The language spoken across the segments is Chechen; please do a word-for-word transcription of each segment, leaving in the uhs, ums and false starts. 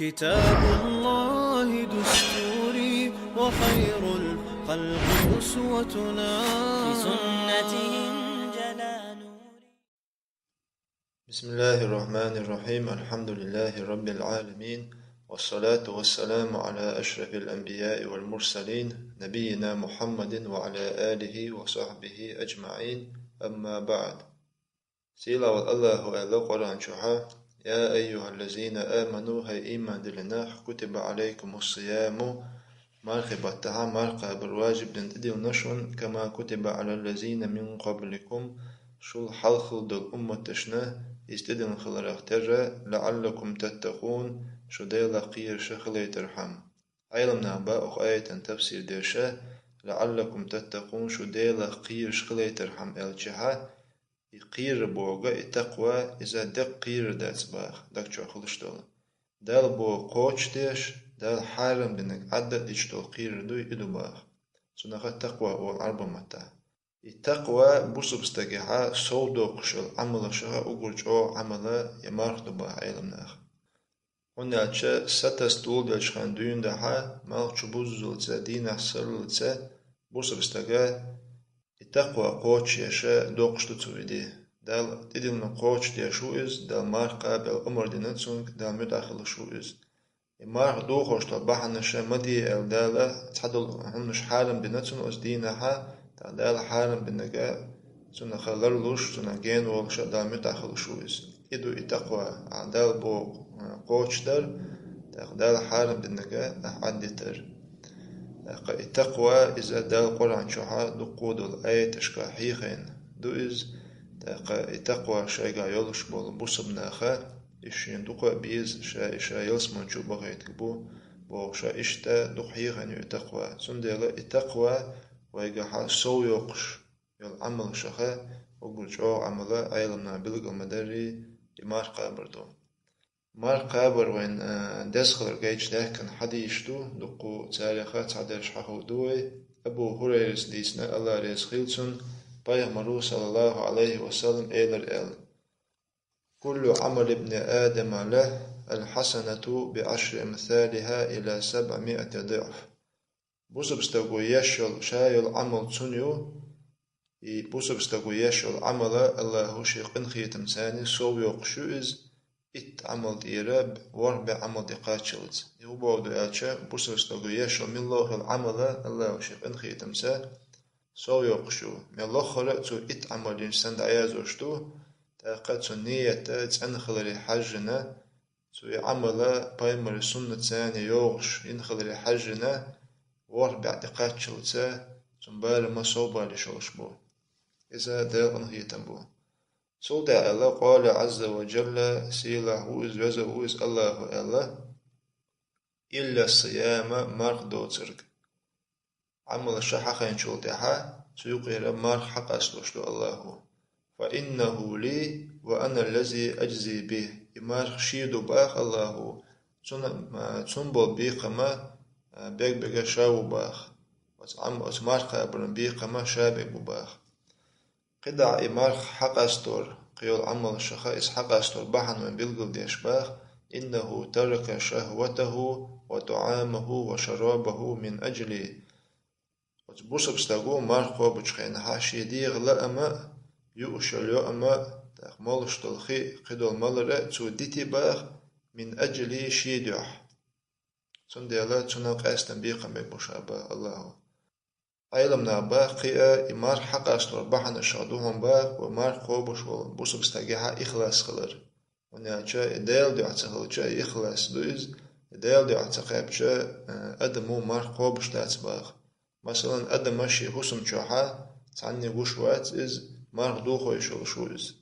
كتاب الله دستوري، وخير الخلق أسوتنا. بسنته انجلى نوري. بسم الله الرحمن الرحيم. الحمد لله رب العالمين، والصلاة والسلام على أشرف الأنبياء والمرسلين، نبينا محمد وعلى آله وصحبه أجمعين. أما بعد. Сийлахь волу Аллахо аьлла Къуръан чохь: «يا أيها الذين آمنوا», хӀай ийман диллина нах, «كتب عليكم الصيام», мархи баттахь марха кхабар важиб дина тӀедиллина шуна, «كما كتب على الذين من قبلكم», шул хьалха долу умматашна иза тӀедиллина хиларх терра, «لعلكم تتقون», шу Делах кхераш хилийтархьама. Ӏеламнаха боху оцу аятан тафсир деш: «لعلكم تتقون», шу Делах кхераш хилийтархьама аьллачохь, и кхерар боху, и такъва, иза деккъа кхерар дац боху, даг чохь хуьлуш долу. Далла боху кхочушдеш, Дала хьарам динарг Ӏадда а дича долу кхерар дуй, и ду боху. Цунах такъва олу Ӏарбойн маттахь. И такъва бусалба стагехь сов доккхуш йолу Ӏамалшах уггар чӀогӀа Ӏамал я марха ду боху Ӏеламнаха. ХӀунда аьлча сатасса доладелча хенахь дуьйна дахьа, малх чу буззалца, дийнахь сарлалца, бусалба стага и такъва кхочушъеш доккхуш ду цо и де. Далла тӀедиллина кхочушдеш ву иза, Дала марха кхаба аьлла омра дина цунга, Далла муьтӀахь хилуш ву иза. И марха дохош долу бахьанаш ма де аьлла Дала, цхьадолу хӀуманаш хьарам дина цунна оцу дийнахь, тӀаккха Дала хьарам динарг цунах ларлуш, цунах гена волуш Далла муьтӀахь хилуш ву иза. И ду и такъва, ахь Далла боху кхочушдар, тӀаккха Дала хьарам динарг ахь Ӏаддитар. ТӀаккха и такъва, иза Дала Къуръан чохь дуккха долу аяташкахь хьехийна ду иза. ТӀаккха и такъва шайгахь йолуш болу бусалба наха, иза шена дукха а беза, ша и ша ялсамани чу бахийтарг бу, бохуш, иштта дукха хьехийна ю и такъва. Цундела и такъва вайгахь сов йоккхуш йолу Ӏамалшах уггар чӀогӀа Ӏамал, Ӏеламнаха билгал ма-дарра, и марха кхабар ду. Марха кхабар вайна, а, деза хилар гайташ даьхкина хьадисаш ду, дуккха царех цхьадерш хьахо ду вай. Абу ХӀурайрас дийцина, Алла реза хуьлда цунна, Пайхамаро, саллаллаху Ӏалайхи ва саллам, элира аьлла: «كل عمل ابن آدم له، الحسنة بعشر أمثالها إلى سبعمائة ضعف». Бусалба стаго еш йолу ша йолу Ӏамал цунна ю, и бусалба стаго еш йолу Ӏамал Аллахо шен къинхетамца сов йоккхуш ю иза, итт Ӏамал тӀера ворхӀ бӀе Ӏамал тӀе кхаччалц. И хӀун боху ду аьлча, бусалба стаго еш йолу муьлхха а йолу Ӏамал Аллахо шен къинхетамца сов йоккхуш ю. Мел лохара а цо итт Ӏамал йинчу санна дӀаязош ду, тӀаккха цуьнан нийят цӀена хиларе хьаьжжина, цо и Ӏамал пайхамаран суннатца йогӀуш йина хиларе хьаьжжина, ворхӀ бӀе тӀе кхаччалц цуьнан барам сов бала йиш йолуш бу. Иза Делан къинхетам бу. Цул тӀаьхьа аьлла, къала Ӏазза ва жалла, сийлахь ву иза, веза ву иза Аллахо аьлла: «إلا الصيام», марха доцург. Ӏамалш хьахийначул тӀаьхьа цу юкъера марха хьакъасталуш ду Аллахо. «فإنه لي وأنا الذي أجزي به». И марха шен ду боху Аллахо. Цунна, а, цунна болу бекхам, а, бег-бега ша ву боху. Оцу Ӏам-, оцу марха кхабаран бекхам ша бег бу боху. КхидӀа и марха хьакъастор, кхин йолу Ӏамалшах иза хьакъастор бахьана вайн билгалдеш боху: «إنه ترك شهوته وطعامه وشرابه من أجلي». Оцу бусалба стаго марха кхобучу хенахь шен дегӀан лаам а, юуш йолу йоам а, тӀаккха молуш долу хи а, кхидолу малар а цо дити боху, «من أجلي», шен дуьхьа. Цундела цунна къаьстина бекхам бег бу ша боху Аллахо. Ӏеламнаха боху кхин а, и марха хьакъастор бахьанашах ду хьуна боху, вай марха кхобуш волу бусалба стагехь ихлас хилар. ХӀунда аьлча и Делан дуьхьа ца хилча, и ихлас ду иза, и Делан дуьхьа ца кхаьбча, э, адамо марха кхобуш дац боху. Масалан, адамаш шен хӀусам чохь цхьанне гуш вац иза, марха дохо йиш йолуш ву иза.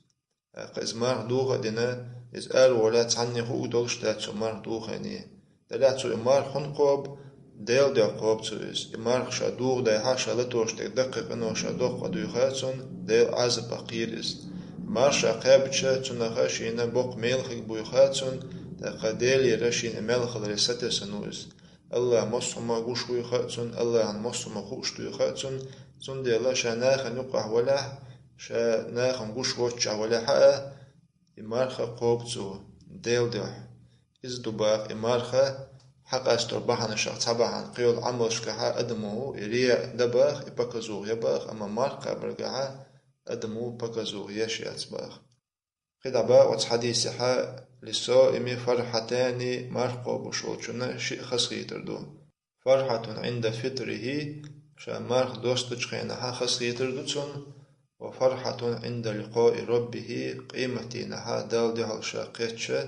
ТӀаккха иза марха доха а дина, иза ара волахь цхьанне хууг долуш дац цо марха дохийна. Делахь цо и марха хӀунда кхобу? Делан дуьхьа кхобу цо иза. И марха ша дохадайхьа, ша латош дерг даккхий къинош ша доккха дуьйху цунна, Делан Ӏазапах кхийр иза. Марха ша кхаьбча, цунах шена боккха мел хиг буй хаьа цунна, тӀаккха Делера шена мел хиларе сатесна ву иза. Аллах массо хӀума гуш вуй хаьа цунна, Аллахьна массо хӀума хууш дуй хаьа цунна, цундела ша нахана юккъахь валахь, ша нахана гуш воцчохь валахь а, и марха кхобу цо, Делан дуьхьа. Иза ду баха и марха хьакъастор бахьанашах цхьа бахьана, кхыйолу Ӏамалшкахьа адамо и рияъ да баха, и показуха я баха, амма марха кхабаргахьа адамо показуха еш яц баха. КхидӀа баха оцу хьадисехьа: «Лиссоими фархьатани», марха кхобуш волчунна шиъ хазахетар ду. «Фархьатун Ӏинда фитрихи», ша марха достучу хенахьа хазахетар ду цунна, «ва фархьатун Ӏинда ликъои роббихи», къематдийнахьа Далла дуьхьал ша кхетча,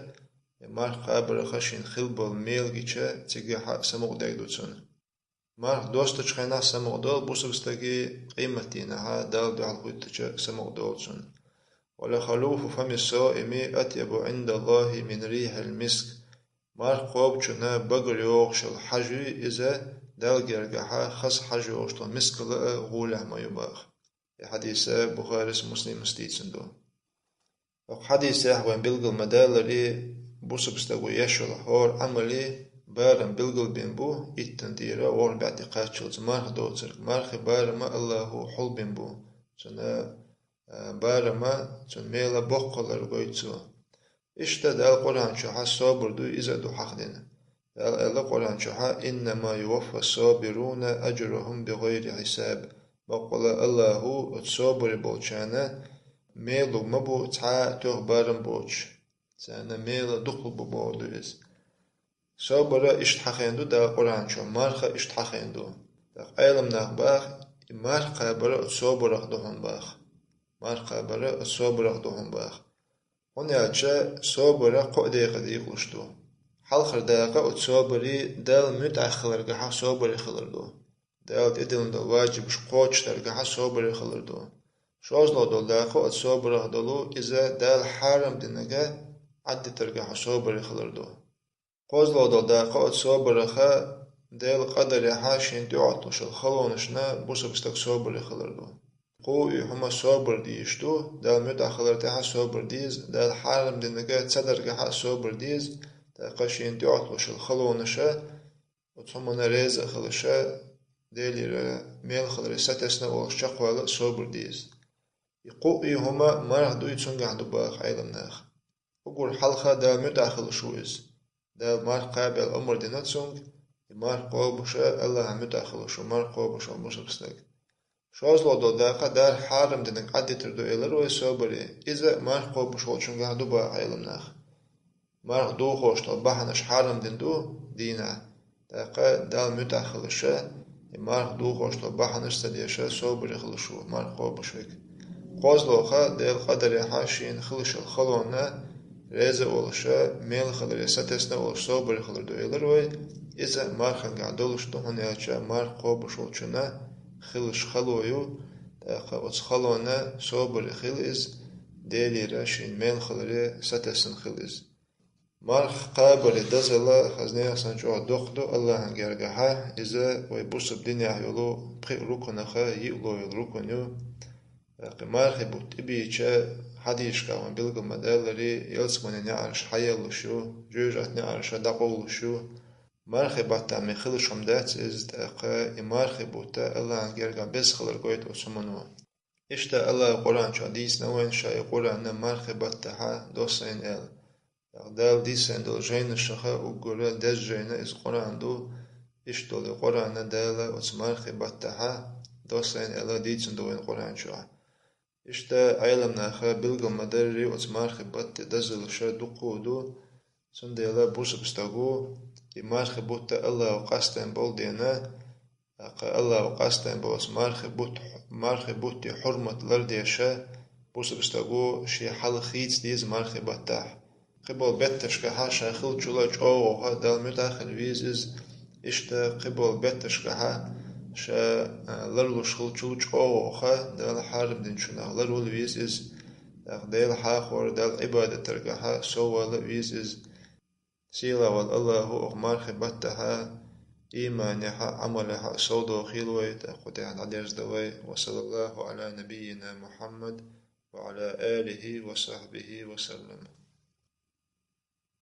и марха кхабараха шена хила болу мела гича, цигахьа самукъадерг ду цунна. Марха достучу хенахь самукъадолу бусалба стаге, къематдийнахьа Далла дуьхьал хӀуьттуча самукъадолу цунна. «Ва ла халуфу фами соими атъябу Ӏиндаллахи мин рихьил миск». Марха кхобучунна багара йогӀуш йолу хьажий иза Далла гергахьа хаза хьажа йогӀуш долу мискала а гӀолехь ма ю баха. И хьадиса Бухарис, Муслимас дийцина ду. ХӀокху хьадисехь вайн билгал ма-даллара, бусалба стаго еш йолу хӀора Ӏамали барам билгал бина бу, иттан тӀера ворхӀ бӀе тӀе кхаччалц марха доцург, мархи барама Аллахо хьулбина бу. Цуьнан, а, барама, цуьнан мела боккхалар гойту цо. Иштта Дала Къуръан чохьа собар дуй, иза а ду хьахдина. Дала аьлла Къуръан чохьа: «Иннама юваффа собируна аджрахум бигайри хьисаб». Баккъала Аллаху оцу собаре болчарна мела лур ма бу цхьа а тоьхна барам боцуш. Царна мела дукха лур бу бохург ду иза. Собар а иштта хьахийна ду Дала Къуръан чохь, марха а иштта хьахийна ду. ТӀаккха Ӏеламнаха баха, и марха кхабар а оцу собарах ду хьуна баха. Марха кхабар а оцу собарах ду хьуна баха. ХӀунда аьлча собар а кхо декъе декъалуш ду. Хьалхара дакъа оцу собаре Далла муьтӀахь хиларгахьа собаре хилар ду. Дала тӀедиллина долу ваджибаш кхочушдаргахьа собаре хилар ду. ШозлагӀа долу дакъа оцу собарах долу иза Дала хьарам динарг Ӏаддитаргахьа собаре хилар ду. КхозлагӀа долу дакъа оцу собараха Делан къадарехьа шена тӀеӀотталуш йолу халонашна бусалба стаг собаре хилар ду. Кхо и хӀума собар дезаш ду, Далла муьтӀахь хилар тӀехьа собар деза, Дала хьарам динарг ца даргахьа собар деза, тӀаккха шена тӀеӀотталуш йолу халонаша оцу хӀуманна реза а хилаша, Делера мел хиларе сатесна а волуш чекхвала а собар деза. И кхо и хӀума марха дуй, цуьнгахь ду баха Ӏеламнаха. Уггар хьалха Далла муьтӀахь хилуш ву иза. Дала марха кхаба аьлла омра дина цуьнга, и марха кхобуша Аллахьан муьтӀахь хилуш ву марха кхобуш волу бусалба стаг. ШозлагӀа долу дакъа Дала хьарам динарг Ӏаддитар ду элира вай собаре, иза марха кхобуш волчуьнгахь ду баха Ӏеламнаха. Марха духуш долу бахьанаш хьарам дина ду дийнахь, тӀаккха Далла муьтӀахь хилаша, и марха духуш долу бахьанаш ца деша собаре хилуш ву марха кхобуш верг. КхозлагӀа Делан къадарехьа шена хилуш йолу халонна реза а волуша, мел хиларе сатесна а волуш собаре хилар ду элира вай, иза мархангахь долуш ду, хӀунда аьлча марха кхобуш волчунна хилуш хало ю, тӀаккха оцу халонна собаре хила иза, Делера шена мел хиларе сатесна хила иза. Марха кхабаре дозалла хаза нехан санна чӀогӀа доккха ду Аллахьан гергахьа, иза вай бусалба динехь йолу пхи рукунаха йиъло йолу рукун ю. ТӀаккха мархи бутт тӀебийча хьадисашкахь вайн билгал ма-даллара, ялсаманин неӀарш хьаеллуш ю, жоьжахатин неӀарша дӀакъовлуш ю. Мархи баттахь ма хилуш хӀума дац иза, тӀаккха и мархи бутт Аллахьан гергахь беза хилар гойту оцу хӀумано. Иштта Аллахьа Къуръан чохь дийцина вайна ша и Къуръан мархи баттахьа доссийна аьлла. ТӀаккха Дала дийцина долу жайнашаха уггара деза жайна иза Къуръан ду, иштта долу и Къуръан Дала оцу мархи баттахьа доссийна аьлла дийцина ду вайна Къуръан чохь. Иштта Ӏеламнаха билгал ма-дарра оцу мархи батте дозаллаша дуккха а ду, цундела бусалба стаго и мархи бутт Аллахьа къастийна болу дела, тӀаккха Аллахьа къастийна болу оцу мархи бутт, мархи бутте хьурмат лардеша, бусалба стаго шен хьал хийца деза мархи баттахь. Кхиболу бетташкахьа ша хиллачул а чӀогӀа Далла муьтӀахь хила веза иза, иштта кхиболу бетташкахьа ша, а, ларлуш хиллачул чӀогӀа Дала хьарам динчунах ларвала веза иза, тӀаккха Дела хьахор, Далла Ӏибадат даргахьа соввала а веза иза. Сийлахь волу Аллахьа оха мархи баттахьа, ийманехьа, Ӏамалехьа совдохийла вай, тӀаккха кху тӀехь дӀадерзадо вай. Ва саллаллаху Ӏала набиййина Мухьаммад ва Ӏала алихи ва сахьбихи ва саллам.